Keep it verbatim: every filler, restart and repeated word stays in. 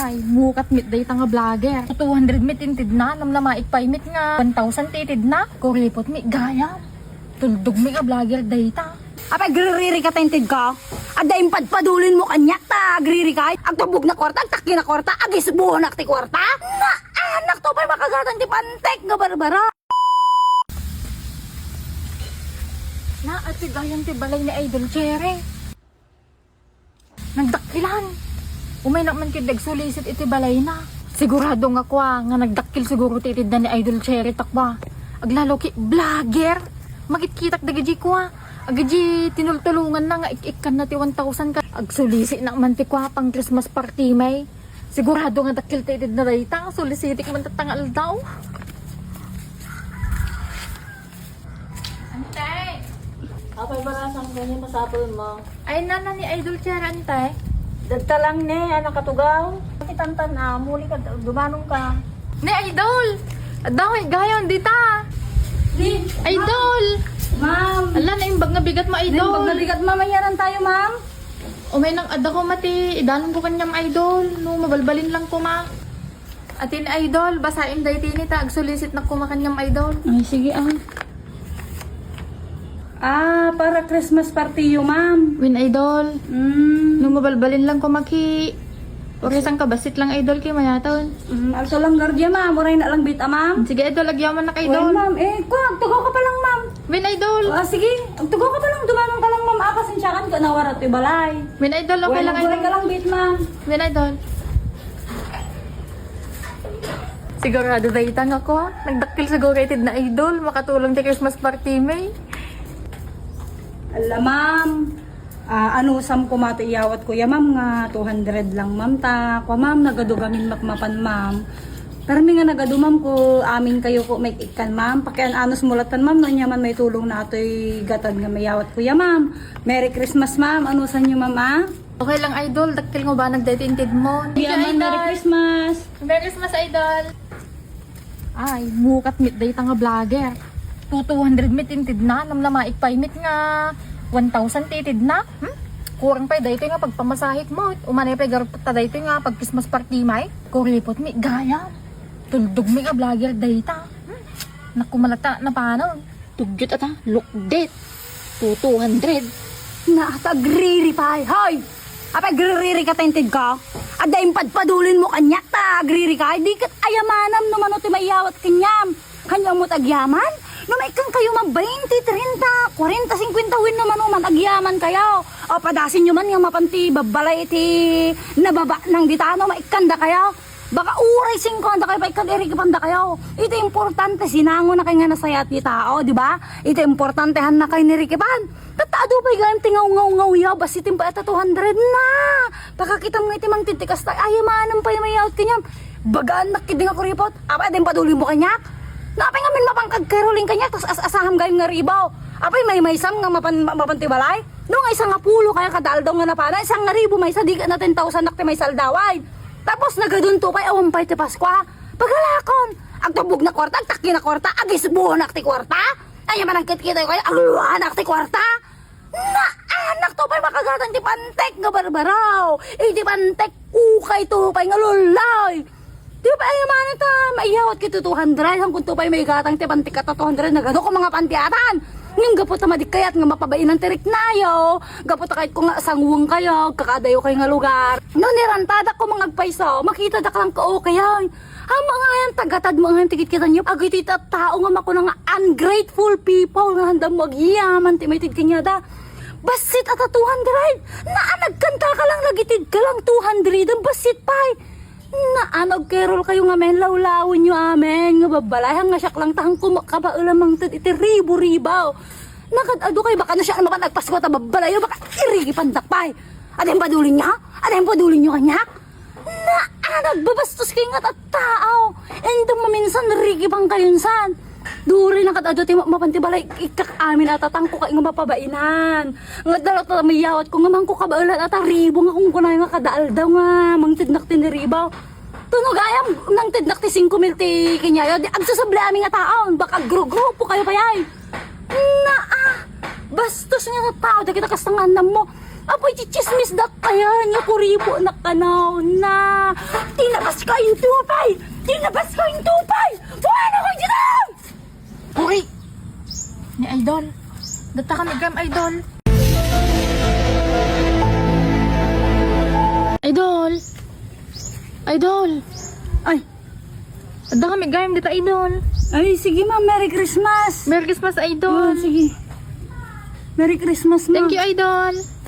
Ay, mukat met dayta nga vlogger. Two hundred met intedna, namnamaek pay met nga one thousand ti itedna. Kuripot met gayam. Tuldog met nga vlogger dayta. Apay, agririka ta intedka? Adda impadpadulin mo kaniak ta agririka? Agtubog na kwarta, agtakki na kwarta, agisbuanak ti kwarta? Na, anak to pay makagatang ti pantek nga barbara. Na, ati gayam ti balay ni Idol Cherry. Nagdakkelan. Umaynak man ketdi agsulisit iti balayna. Sigurado nga kua nga nagdakkel siguro ti itedna ni Idol Cherry ta kua. Aglalo ket vlogger. Makitkitak dagiti kua. Agidi tinultulonganna nga ik-ikkanna ti one thousand ka. Agsulisitnak man ti kua pang Christmas party may. Sigurado nga dakkel ti itedna dayta. Sulisitek man tatta nga aldaw. Antay! Apay barasan ko niya masapul mo? Ay, nana ni Idol Cherry, antay. Dadta lang ne, anak katugaw. Kitantan, ah, muli ka, dumanong ka. Ne, Idol! Adda ko, gayon, dita! Ni, Idol! Ma'am! Ala, naimbag nga bigat mo, Idol! Naimbag nga bigat, ma'am. Ayaran tayo, ma'am. O, may nang adda ko, mati. Idanon ko kanyam, Idol. No, mabalbalin lang ko, ma. Atin, Idol, basaem dayta ni ta agsulisitnak koma kaniam, Idol. Ay, sige, ah. Ah, para Christmas party you, ma'am. Wen, Idol. Mm. No mabalbalin lang koma ki, uray sangkabassit lang, Idol, ki mayaton. Mm, alto lang guardia, ma'am. Uray na lang bit, ah, ma'am. Sige, Idol, agyaman na ka, Idol. Wen, ma'am. Eh, kua, agtugaw ka pa lang, ma'am. Wen, Idol. Ah, sige, agtugaw ka pa lang. Dumanong ka lang, ma'am. Ah, pasensiakan ko, nawara ti balay. Wen, Idol, okay lang, Idol. Uray ka lang bit, ma'am. Wen, Idol. Sigurado dayta nga kua. Nagdakkel siguro itedna, Idol. Makatulong ti Christmas party, may. Ala, ma'am. Ah, anusam koma ti iyawat ko ya, ma'am, nga two hundred lang, ma'am. Ta, kua, ma'am, nagadu gamin makmapan, ma'am. Permi nga nagadu, ma'am, ko amin kayo ko may ikkan, ma'am. Pakian-anus mo latan, ma'am, no anya man may tulong na atoy gatad nga mayawat ko ya, ma'am. Merry Christmas, ma'am. Anusan nyo, ma'am, ah? Okay lang, Idol. Dakkel nga banag dayta inted mo. Thank you, Idol. Merry Christmas. Merry Christmas, Idol. Ay, mukat met dayta nga vlogger. Two, two hundred met intedna, namnamaek pay met nga one thousand ti itedna. Hmm? Kurang pay daytoy nga pagpamasahek mo. Umanay pay garud ta daytoy nga pag Christmas party may. Kuripot met gayam. Tuldog met nga vlogger dayta. Hmm? Naku, malata, napanon. Tugyot ata, lukdet. Two, two hundred. Na, ta agriripay. Hoy! Apay agririka ta inted ka? Adda impadpadulin mo kaniak ta agririka? Di ket ayamanam no mano ti maiyawat kaniam. Ania mo ti agyaman? No maikkan kayo man twenty, treinta, kwarenta, singkwenta wenno mano man, agyaman kayo. O, padasin nyo man nga mapan ti babbalay iti nababa nang dita, no maikkan da kayo. Baka uray singko, anda kayo pay kag irikipanda kayo. Iti importante, sinango na kayo nga nasayat ni tao, di ba? Iti importante, han na kayo nirikipan. Tatta, adu pay gayam ti ngaw-ngaw-ngaw ya, basi ti pay ata two hundred na. Pakakitam nga iti mangtid ti kasta, ay, manam pay mayawat kanyam. Bagaan nakid nga kuripot, apa, din paduli mo kanyak? Napay nga min mapangkagkaruling kanyak, tas as-asaham gayam nga ribaw. Apay, may maysam nga mapan, mapan ti balay? No nga isa nga pulo kayo kada aldaw nga napana, isa nga ribu maysa, di ka na ten thousand nak ti maysa aldaway. Tapos nagadunto pay, awan pay ti Paskua. Pagalakon, agtubog na kwarta, agtakki na kwarta, agisbuanak ti kwarta. Ay, managkit-kita kayo, agluanak ti kwarta. Na, anak to pay makagatang ti pantek nga barbaraw. Iti pantek, ukay to pay nga lulay. Di ba, ay, mano ta, maiyawat kito two hundred, hangkod to pay may gatang ti pantek at two hundred, nagado ko mga pantiatan. Ngem gapu ta madikkayat nga mapabainan ti riknayo, gapu ta kayat ko nga sangweng kayo, kakadayo kayo nga lugar. No, nirantadak ko mga agpayso, makita dak lang ka okay ay. Hama nga ayan, tagatad mo nga tikit kita niyo. Agiti ta tao nga makuna nga ungrateful people nga handam mo agyaman ti maitid kanyada. Basit ata two hundred. Naanagkanta ka lang, lagitid ka lang two hundred, ang basit pay. Naan, agkerol kayo nga men, lawlawon nyo amen, nga babbalay, hang nga siak lang tahang kumakabael a mangted iti ribo-ribaw. Nagad-adu kayo, baka no siak mapan agpasko ta babbalayo, baka irigipandak pay. Adem padulin niya? Adem padulin nyo kanyak? Naan, agbabastos kayo nga tattao. Ento maminsan, rigipan kayo san. Duri na kat-adu ti ma-, mapan ti balay, ikkak amin a tatangko kay nga mapabainan. Nga dalaw ta mayawat ko nga mangko kabaelan a taribo nga kung kunay nga kada aldaw nga mangtednak ti naribaw. Tunog ayam, nangtednak ti singko mil ti kanyayo, di agsasabli amin nga taon, baka gru-grupo kayo payay. Na, ah, bastos nga tao, dagita kasta nga annam mo. Apay, chichismis da kaya nga kuribo na kanaw na. Tinabas ko yung tupay! Tinabas ko yung tupay! Buwan ako dito! Puri! Ni Idol. Data kami gam, Idol. Idol! Idol! Ay! Adda kami gayam dita, Idol. Ay, sige, ma'am. Merry Christmas. Merry Christmas, Idol. Oh, sige. Merry Christmas, ma'am. Thank you, Idol.